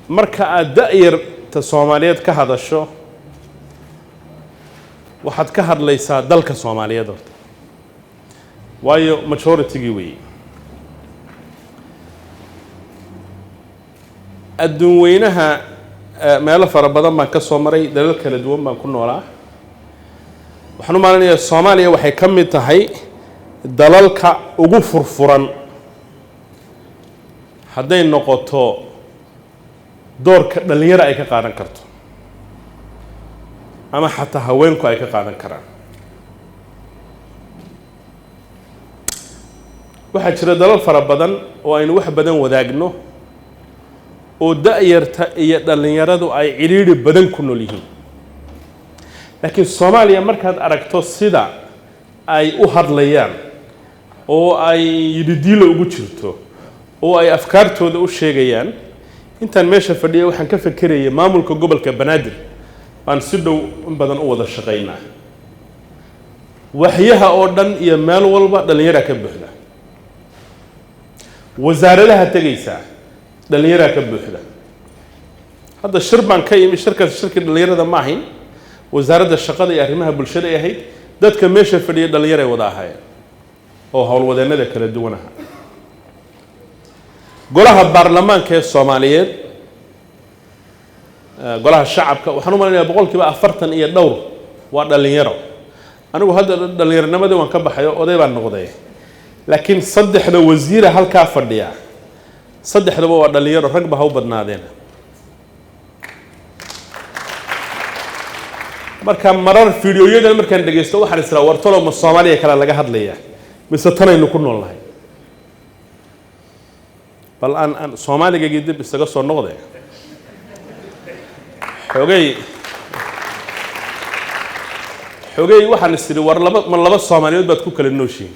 Marka aad da-yarta Soomaaliyeed ka hadasho, waxaad ka hadlaysaa dalka Soomaaliyeed horta, waayo majority-gii weeye. Adduun weynaha meelo fara badan baan ka soo maray, dalal kala duwan baan ku noolaa. Waxaan u maleynayaa Soomaaliya waxay ka mid tahay dalalka ugu furfuran hadday noqoto doorka dhallinyaro ay ka qaadan karto ama xataa haweenku ay ka qaadan karaan. Waxaa jira dalal fara badan oo aynu wax badan wadaagno oo da-yarta iyo dhallinyaradu ay cidhiidhi badan ku nool yihiin, laakiin Soomaaliya markaad aragto sida ay u hadlayaan oo ay yididiila ugu jirto oo ay afkaartooda u sheegayaan. Intaan meesha fadhiyay waxaan ka fekerayay maamulka gobolka Banaadir baan si dhow in badan u wada shaqaynaa. Waxyaha oo dhan iyo meel walba dhallinyaraa ka buuxda, wasaaradaha tegaysaa dhallinyaraa ka buuxda. Hadda shir baan ka imi, shirkaas shirkii dhallinyarada ma ahayn, wasaaradda shaqada iyo arrimaha bulshada ay ahayd. Dadka meesha fadhiyay dhallinyaray wada ahaayeen oo howlwadeennada kala duwan ahaa. Golaha baarlamaanka ee Soomaaliyeed, golaha shacabka, waxaan u malaynayaa 40% iyo dhowr waa dhallinyaro. Anigu hadda dhallinyaronimadii waan ka baxayo, oday baan noqday, laakiin saddexda wasiira halkaa fadhiya saddexdaba waa dhallinyaro, rag ba ha u badnaadeen. Marka marar fiidiyoyadan markaan dhegeysto waxaan israa, war talow ma Soomaaliya kale laga hadlaya mise tanaynu ku nool nahay? Bal aan Soomaaligaygii dib isaga soo noqde. Xogay xogay waxaan is idhi, war laba ma laba Soomaaliyood baad ku kala nooshihiin?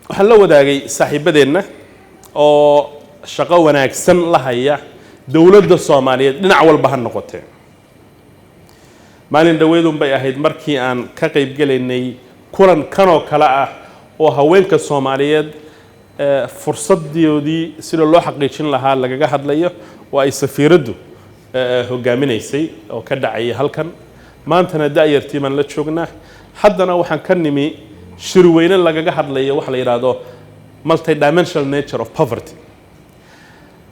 Waxaan la wadaagay saaxiibadeenna oo shaqo wanaagsan la haya dowladda Soomaaliyeed dhinac walba ha noqotee. Maalin dhoweedun bay ahayd markii aan ka qayb gelaynay kulan kanoo kale ah oo haweenka Soomaaliyeed fursadoodii sida loo xaqiijin lahaa lagaga hadlayo oo ay safiiraddu hogaaminaysay oo ka dhacaya halkan. Maantana da-yartii baan la joognaa. Haddana waxaan ka nimi shirweyne lagaga hadlayo waxa la yidhaahdo multidimensional nature of poverty.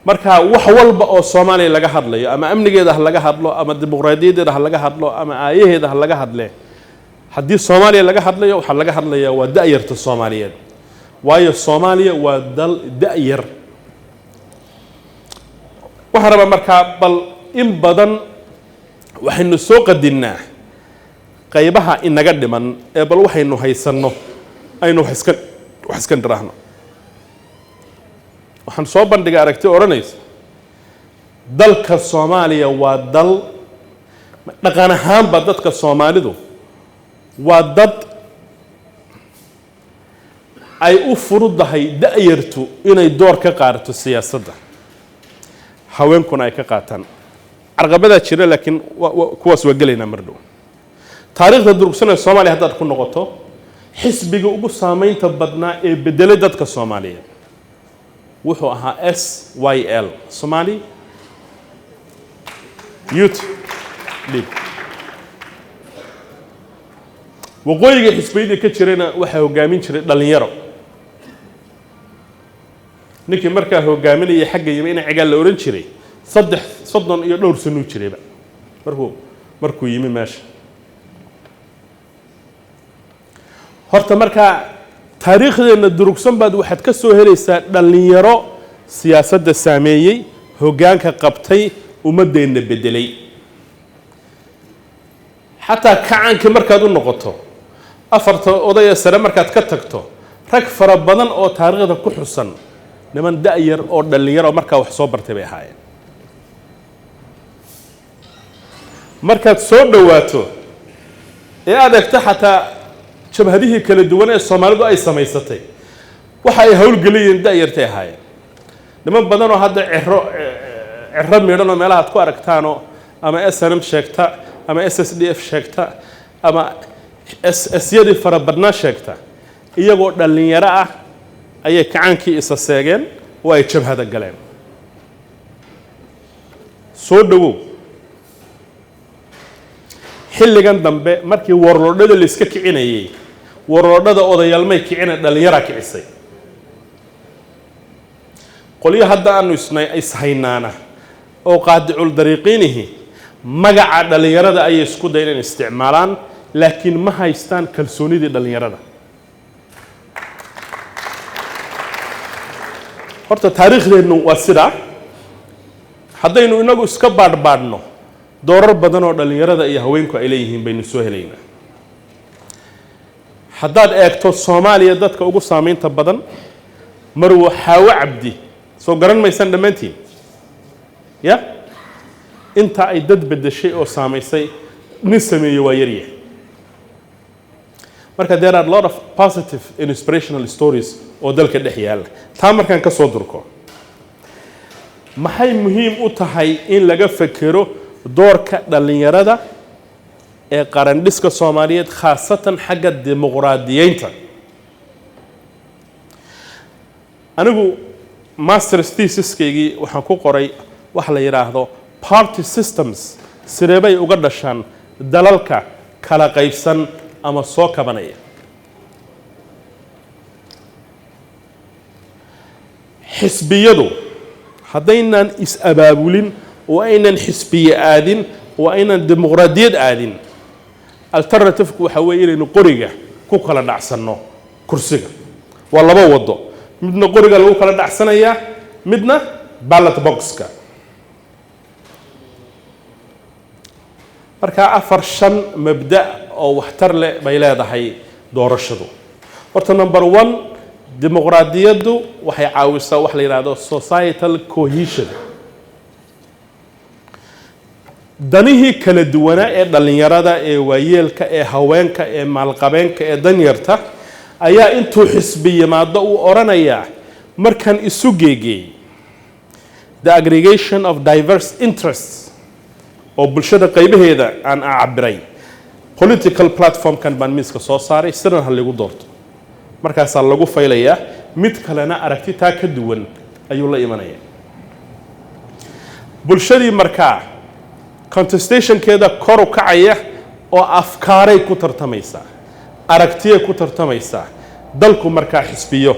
Marka wax walba oo Soomaaliya laga hadlayo, ama amnigeeda ha laga hadlo, ama dimuqraadiyaddeeda ha laga hadlo, ama aayaheeda ha laga hadle, haddii Soomaaliya laga hadlayo waxaa laga hadlayaa waa da-yarta Soomaaliyeed, waayo Soomaaliya waa dal da-yar. Waxaan rabaa markaa bal in badan waxaynu soo qadinnaa qaybaha inaga dhiman ee bal waxaynu haysanno aynu wax iska nidhaahno. Waxaan soo bandhigay aragti odhanaysa dalka Soomaaliya waa dal dhaqan ahaanba dadka Soomaalidu waa dad ay u fududahay da-yartu inay door ka qaadato siyaasadda, haweenkuna ay ka qaataan. Carqabadaa jira, laakiin kuwaas waa gelaynaa mar dhow. Taariikhda durugsan ee Soomaaliya haddaad ku noqoto, xisbiga ugu saameynta badnaa ee beddelay dadka Soomaaliyeed wuxuu ahaa SYL, Somali Youth League. Waqooyiga xisbiyadii ka jirayna waxaa hogaamin jiray dhallinyaro. Ninkii markaa hogaaminayay xagga yimi ina Cigaal la odhan jiray, saddex soddon iyo dhowr sanuu jirayba markuu yimi meesha horta. Markaa taariikhdeenna durugsan baad waxaad ka soo helaysaa dhallinyaro siyaasadda saameeyey, hoggaanka qabtay, ummaddeenna beddelay. Xataa kacaankii markaad u noqoto, afarta odayee sare markaad ka tagto, rag fara badan oo taariikhda ku xusan niman da-yar oo dhallinyaro markaa wax soo bartay bay ahaayeen. Markaad soo dhowaato ee aad eegto xataa jabhadihii kala duwan ee Soomaalidu ay samaysatay, waxa ay howlgelayeen da-yartay ahaayeen. Niman badan oo hadda cero cero midhan oo meelaha ad ku aragtaanoo ama SNM sheegta ama SSDF sheegta ama S S-yadii fara badnaa sheegta, iyagoo dhallinyaro ah ayay kacaankii isa seegeen Oo ay jabhada galeen. Soo dhowow, xilligan dambe markii warlordhada la iska kicinayey, warlordhada odayaalmay kicina, dhallinyaraa kicisay. Qolyo hadda aanu isna ishaynaana oo qaadicul dariiqiinihi magaca dhallinyarada ayay isku dayan inay isticmaalaan, laakiin ma haystaan kalsoonidii dhallinyarada. Horta taariikhdeennu waa sidaa. Haddaynu inagu iska baadhbaadhno, doorar badan oo dhallinyarada iyo haweenku ay leeyihiin baynu soo helaynaa. Haddaad eegto Soomaaliya, dadka ugu saamaynta badan, Marwo Xaawo Cabdi, soo garan maysaan dhammaantiin ya? Inta ay dad beddeshay oo saamaysay, nin sameeye waa yaryahay. Marka there are a lot of positive inspirational stories oo dalka dhex yaalla. Taa markaan ka soo durko, maxay muhiim u tahay in laga fekero doorka dhallinyarada ee qarandhiska Soomaaliyeed, khaasatan xagga dimuqraadiyeynta? Anigu masters thesiskaygii waxaan ku qoray waxa la yidhaahdo party systems, sideebay uga dhashaan dalalka kala qaybsan ama soo kabanaya. Xisbiyadu haddaynan is-abaabulin oo aynan xisbiye aadin oo aynan dimuqraadiyad aadin, alternative-ku waxa weeye inaynu qoriga ku kala dhacsanno kursiga. Waa laba waddo: midna qoriga lagu kala dhacsanayaa, midna ballot boxka. Markaa afar shan mabda oo waxtar leh bay leedahay doorashadu. Horta number one, dimuqraadiyaddu waxay caawisaa wax la yidhaahdo societal cohesion. Danihii kala duwanaa ee dhallinyarada, ee waayeelka, ee haweenka, ee maalqabeenka, ee danyarta ayaa intuu xisbi yimaado uu odhanayaa, markaan isu geegeey, the aggregation of diverse interests oo bulshada qaybaheeda aan cabiray, political platformkan baan miiska soo saaray, sidan ha lagu doorto. Markaasaa lagu faylayaa, mid kalena aragti taa ka duwan ayuu la imanaya. Bulshadii markaa contestationkeeda kor u kacaya oo afkaaray ku tartamaysaa, aragtiyay ku tartamaysaa. Dalku markaa xisbiyo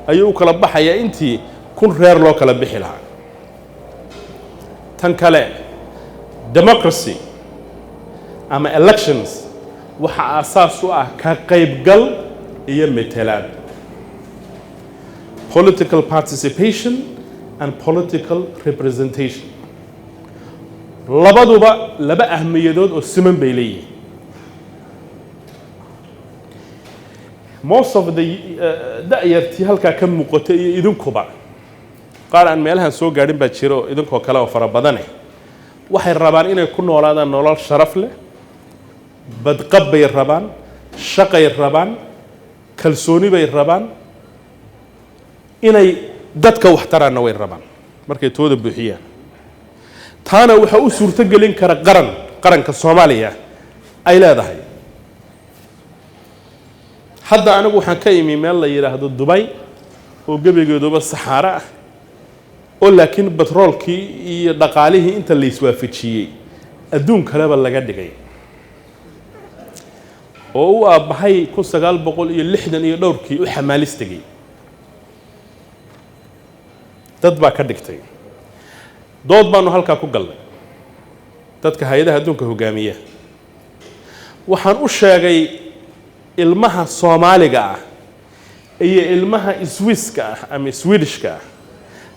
ayuu u kala baxayaa intii 1000 reer loo kala bixi lahaa. Tan kale, democracy ama elections waxa aasaas u ah ka qaybgal iyo metelaad, political participation and political representation. Labaduba laba ahmiyadood oo siman bay leeyihiin. Most of the da'yartii halkaa ka muuqata iyo idinkuba, qaar aan meelahan soo gaadhin baa jira oo idinkoo kale oo fara badane, waxay rabaan inay ku noolaadaan nolol sharaf leh, badqab bay rabaan, shaqay rabaan, kalsooni bay rabaan, inay dadka wax taraanna way rabaan markay tooda buuxiyaan. Taana waxaa u suurto gelin kara qaran, qaranka Soomaaliya ay leedahay. Hadda anigu waxaan ka imi meel la yidhaahdo Dubay oo gebigeeduba saxaaro ah, oo laakiin batroolkii iyo dhaqaalihii inta la iswaafajiyey adduun kaleba laga dhigay, oo u aabbahay 1960 iyo dhowrkii u xamaalis tegey, dad baa ka dhigtay. Dood baanu halkaa ku galnay dadka hay-adaha adduunka hogaamiya. Waxaan u sheegay ilmaha Soomaaliga ah iyo ilmaha Swisska ah ama Swedishka ah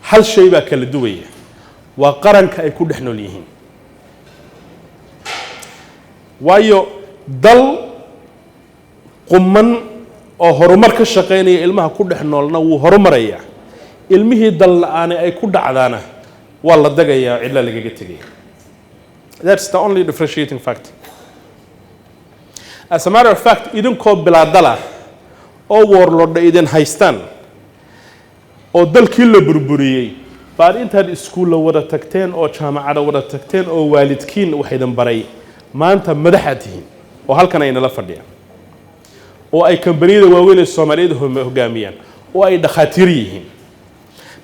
hal shay baa kala duwaya, waa qaranka ay ku dhex nool yihiin. Waayo, dal quman oo horumar ka shaqaynaya ilmaha ku dhex noolna wuu horumarayaa, ilmihii dal la-aane ay ku dhacdaana waa la dagayaa, cidla lagaga tegaya. That's the only differentiating factor. As a matter of fact, idinkoo bilaadala oo warlordha idin haystaan oo dalkii la burburiyey baad intaad iskuulla wada tagteen oo jaamacada wada tagteen oo waalidkiin wax idin baray, maanta madaxaad tihiin oo halkan ay nala fadhiyaan, oo ay kambaniyada waaweyn ee Soomaaliyada hogaamiyaan, oo ay dhakhaatiir yihiin.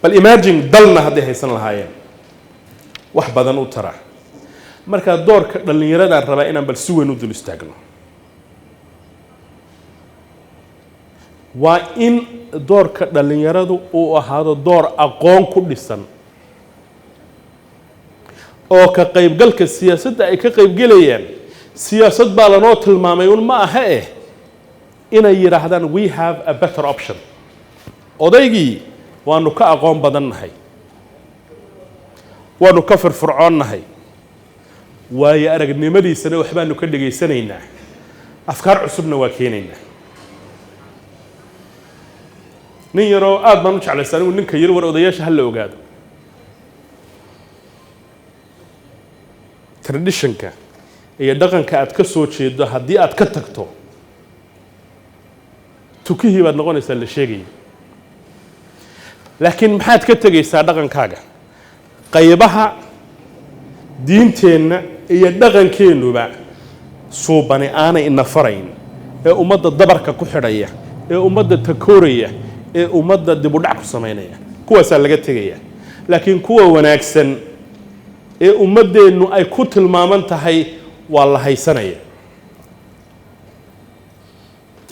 Bal imagine dalna hadday haysan lahaayeen, wax badan u tara. Markaa doorka dhallinyaradaan rabaa inaan bal si weyn u dul istaagno. Waa in doorka dhallinyaradu uu ahaado door aqoon ku dhisan, oo ka qaybgalka siyaasadda ay ka qaybgelayaan, siyaasad baa lanoo tilmaamay un ma aha, inay yidhaahdaan, "We have a better option." Odaygii waanu ka aqoon badannahay, waanu ka firfircoonnahay, waayo aragnimadiisana waxbaanu ka dhegaysanaynaa, afkaar cusubna waa keenaynaa. Nin yaroo aad baan u jeclaysa anigu, ninka yar, "War odayaasha ha la ogaado traditionka iyo dhaqanka aad ka soo jeedo. Haddii aad ka tagto, tukihii baad noqonaysaa la sheegaya. Laakiin maxaad ka tegaysaa? Dhaqankaaga, qaybaha diinteenna iyo dhaqankeennuba suubani aanay ina farayn, ee ummadda dabarka ku xidhaya, ee ummadda takooraya, ee ummadda dibudhac ku samaynaya, kuwaasaa laga tegaya. Laakiin kuwa wanaagsan ee ummaddeennu ay ku tilmaaman tahay waa la haysanaya.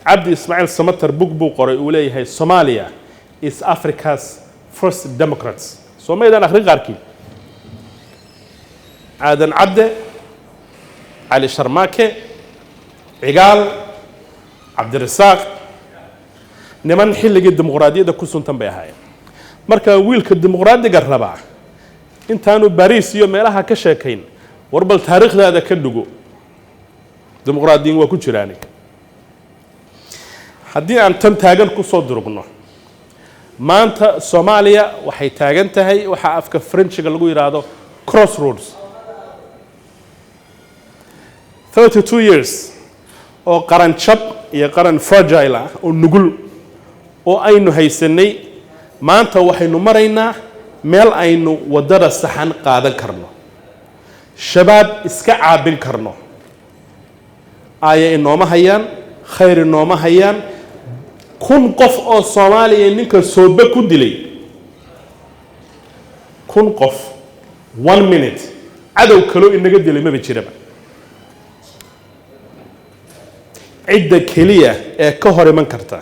Cabdi Ismaaciil Samatar bug buu qoray uu leeyahay "Somalia is Africa's First Democrats". Soo maydaan akhrin qaarkii? Aadan Cadde, Cali Sharmaake, Cigaal, Cabdirasaaq, niman xilligii dimuqraadiyadda ku suntan bay ahaayeen. Marka wiilka dimuqraadiga rabaa intaanu Bariis iyo meelaha ka sheekayn, war bal taariikhdaada ka dhugo, dimuqraadiyiin waa ku jiraani. Haddii aan tan taagan ku soo durugno, maanta Soomaaliya waxay taagan tahay waxaa afka Frenchiga lagu yidhaahdo crossroads. 32 years oo qaran jab iyo qaran fragile ah oo nugul oo aynu haysanay, maanta waxaynu maraynaa meel aynu waddada saxan qaadan karno, shabaab iska caabin karno. Aaya inooma hayaan, khayr inooma hayaan. 1000 qof oo Soomaaliya ninka soobe ku dilay, 1000 qof, one minute, cadow kaloo inaga dilay maba jiraba. Cidda keliya ee ka hor iman karta,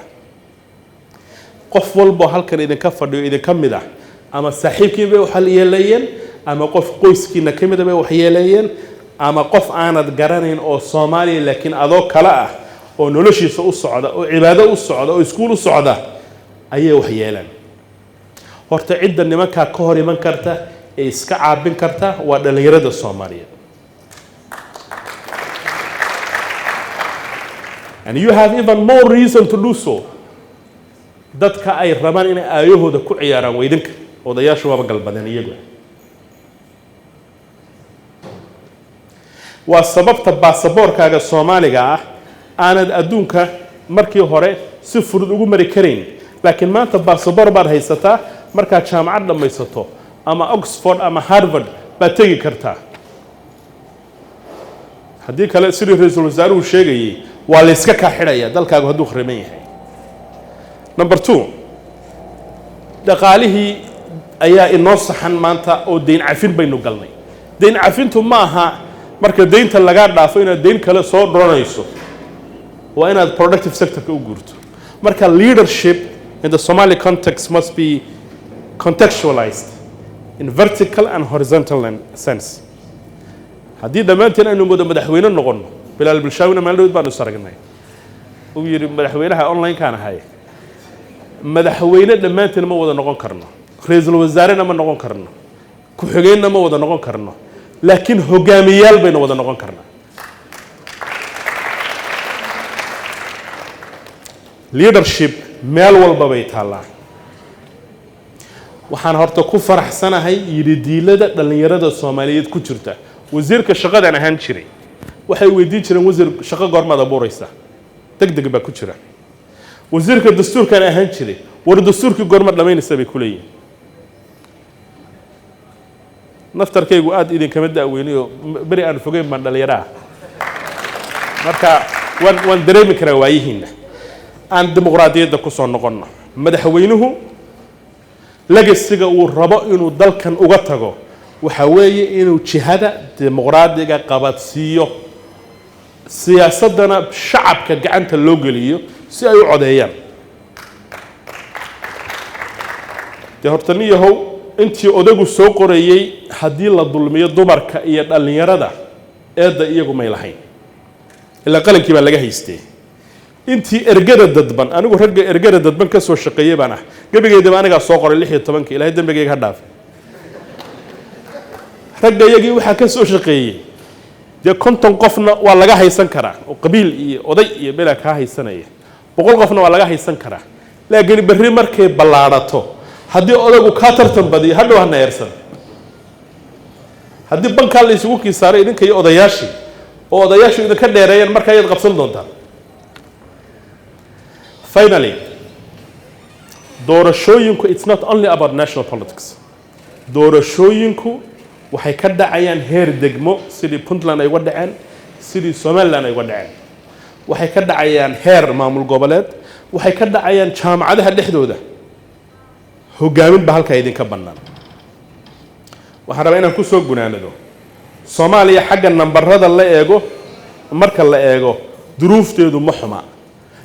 qof walboo halkan idinka fadhiyo idinka mid ah, ama saaxiibkiin bay wax yeeleeyeen, ama qof qoyskiina ka mida bay wax yeeleeyeen, ama qof aanad garanayn oo Soomaaliya laakiin adoo kale ah, oo noloshiisa u socda, oo cibaado u socda, oo iskuul u socda ayay wax yeelaan. Horta cidda nimankaa ka hor iman karta ee iska caabin karta waa dhallinyarada Soomaaliyeed. And you have even more reason to do so. Dadka ay rabaan inay aayahooda ku ciyaaraan waa idinka. Odayaashu waaba galbadeen iyagu. Waa sababta baasaboorkaaga Soomaaliga ah aanad adduunka markii hore si fudud ugu mari karayn, laakiin maanta baasaboor baad haysataa, markaad jaamacad dhammaysato ama Oxford ama Harvard baad tegi kartaa. Haddii kale, sidii ra-iisul wasaaruhu sheegayey, waa la yska kaa xidhaya dalkaagu hadduu khariban yahay. Number two, dhaqaalihii ayaa inoo saxan maanta oo deyn cafin baynu galnay. Deyn cafintu ma aha marka deynta lagaa dhaafo inaad deyn kale soo dhoranayso, waa inaad productive sectorka u guurto. Marka leadership in the Somali context must be contextualized in vertical and horizontal sense. Haddii dhammaanteen aynu wada madaxweyne noqonno, Bilaal Bulshaawina maalin dhaweyd baanu is aragnay, uu yidhi, "Madaxweynaha online-kaan ahay." Madaxweyne dhammaanteen ma wada noqon karno, ra-iisul wasaarena ma noqon karno, ku-xigeenna ma wada noqon karno, laakiin hogaamiyaal baynu wada noqon karnaa. Leadership meel walba bay taallaa. Waxaan horta ku faraxsanahay yididiilada dhallinyarada Soomaaliyeed ku jirta. Wasiirka shaqadaan ahaan jiray, waxay weydiin jireen, "Wasiir shaqo goormaad abuuraysa?" Deg deg baa ku jira. Wasiirka dastuurkaan ahaan jiray, "War dastuurkii goormaad dhamaynaysa?" bay ku leeyihin. Naftarkaygu aada idinkama da'weynayo, beri aan fogeyn baan dhalinyaro ah. Marka waan dareemi karaa waayihiinna. Aan dimuqraadiyadda ku soo noqonno. Madaxweynuhu Legacy-ga uu rabo inuu dalkan uga tago waxa weeye inuu jihada dimuqraadiga qabadsiiyo, siyaasaddana shacabka gacanta loo geliyo si ay u codeeyaan. Dee horta nin yahow, intii odagu soo qorayey, haddii la dulmiyo dumarka iyo dhallinyarada, eedda iyagu may lahayn, ilaa qalankii baa laga haystee. Intii ergada dadban, anigu ragga ergada dadban ka soo shaqeeyey baan ah. Gebigeydaba anigaa soo qoray 16-ka. Ilaahay dembigayga ha dhaafay. Ragga iyagii waxaa ka soo shaqeeyey, dee 50 qofna waa laga haysan karaa oo qabiil iyo oday iyo belaa kaa haysanaya, 100 qofna waa laga haysan karaa, laakiin berri markay ballaadhato, haddii odagu kaa tartan badiyo, hadhow hana eersan. Haddii bankaa la isugu kiisaaray idinka iyo odayaashii, oo odayaashu idinka dheereeyaan, marka ayaad qabsan doontaan. Finally, doorashooyinku, it's not only about national politics. Doorashooyinku waxay ka dhacayaan heer degmo, sidii Puntland ay uga dhaceen, sidii Somaliland ay uga dhaceen. Waxay ka dhacayaan heer maamul goboleed, waxay ka dhacayaan jaamacadaha dhexdooda. Hogaamin ba halkaa idinka bannaan. Waxaan rabaa inaan kusoo gunaanado: Soomaaliya xagga nambarada la eego, marka la eego, duruufteedu ma xuma,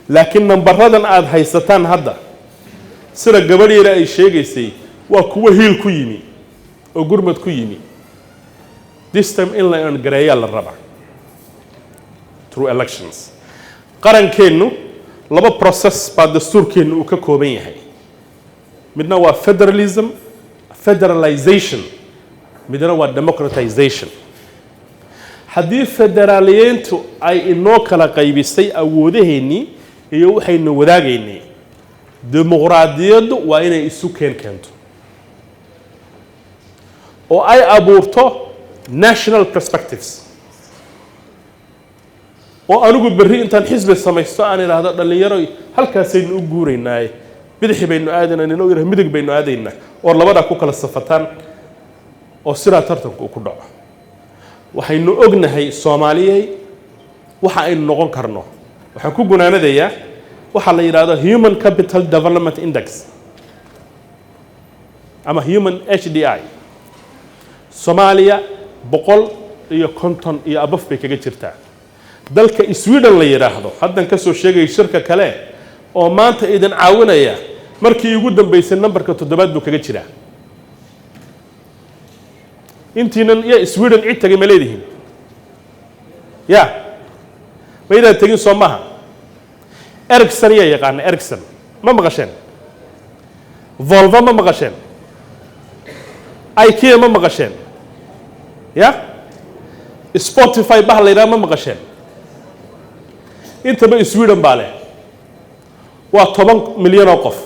laakiin nambaradan aada haysataan hadda, sida gabadh yara ay sheegaysay, waa kuwo hiil ku yimi oo gurmad ku yimi. This time in la gareeyaa la rabaa through elections. Qarankeennu laba process baa dastuurkeennu uu ka kooban yahay. Midna waa federalism, federalization, midna waa democratization. Haddii federaaliyiintu ay inoo kala qaybisay awoodaheennii iyo waxaynu wadaagaynay, dimuqraadiyaddu waa inay isu keento oo ay abuurto national perspectives, oo anigu berri intaan xisbi samaysto aan idhaahdo, "Dhallinyaro, halkaasaynu u guuraynaaye, bidixi baynu aadaynaa," nina u yidhahdo, "Midig baynu aadaynaa," oo labadaa ku kala safataan oo sidaa tartanku uu ku dhaco. Waxaynu ognahay, Soomaaliyey, waxa aynu noqon karno. Waxaan ku gunaanadayaa waxaa la yidhaahdo Human Capital Development Index ama Human HDI. Soomaaliya 150 iyo above bay kaga jirtaa. Dalka Sweden la yidhaahdo, haddan ka soo sheegaya shirka kale oo maanta idin caawinaya, markii ugu dambeysay nambarka toddobaad buu kaga jiraa. Intiinan iyo Sweden cid tagay ma leedihiin? Ya maydaan tegin, soo maaha? Ericsson yaa yaqaana? Ericsson ma maqasheen? Volvo ma maqasheen? IKEA ma maqasheen? Ya Spotify bah la yidhaha ma maqasheen? Intaba Sweden baa leh. Waa 10 milyan oo qof,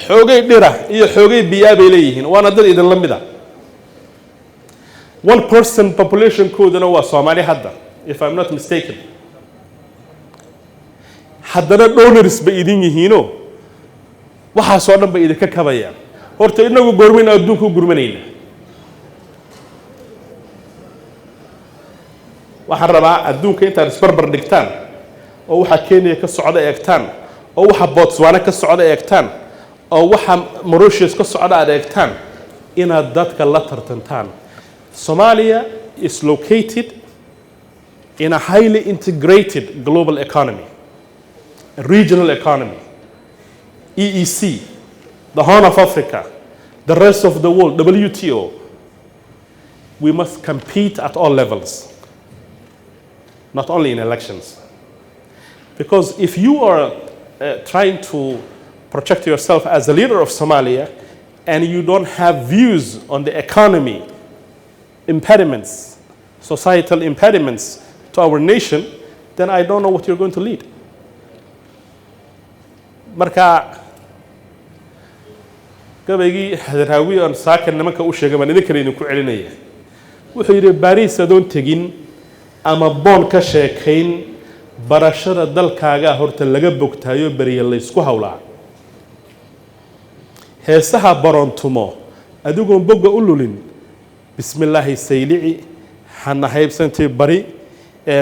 xoogay dhira iyo xoogay biyaa bay leeyihiin, waana dad idinla mid a. 1% populationkooduna waa Soomaali hadda, if I'm not mistaken. Haddana donors bay idin yihiinoo waxaasoo dhan bay idinka kabayaan. Horta inagu goormaynu adduunka u gurmanayna? Waxaan rabaa adduunka intaad isbarbar dhigtaan oo waxa Kenya ka socda eegtaan, oo waxa Botswana ka socda eegtaan, oo waxa Mauritius ka socda aad eegtaan, inaad dadka la tartantaan. Somalia is located in a highly integrated global economy, a regional economy, EEC, the Horn of Africa, the rest of the world, WTO. We must compete at all levels, not only in elections. Because if you are trying to project yourself as a leader of Somalia and you don't have views on the economy, impediments, societal impediments to our nation, then I don't know what you're going to lead. Marka gabaygii Hadraawi oon saaka nimanka u sheegay baan idinkana idinku celinaya. Wuxuu yidhi: "Baariis adoon tegin ama Boon ka sheekayn, barashada dalkaagaa horta laga bogtaayo, beriya laysku hawlaa. Heesaha baroontumo adigoon bogga u lulin, bismillaahi saylici hana haybsantay bari,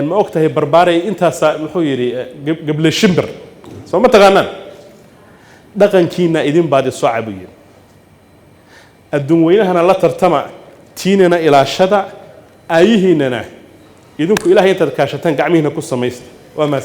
ma og tahay barbaaray." Intaasaa muxuu yidhi, gable shimbir soo ma taqaanaan? "Dhaqankiina idin baadi soca," buu yidhi. Adduun weynahana la tartama, tiinana ilaashada, aayihiinana idinku Ilahay intaad kaashataan gacmihiina ku samaysta. Waa mahadsan.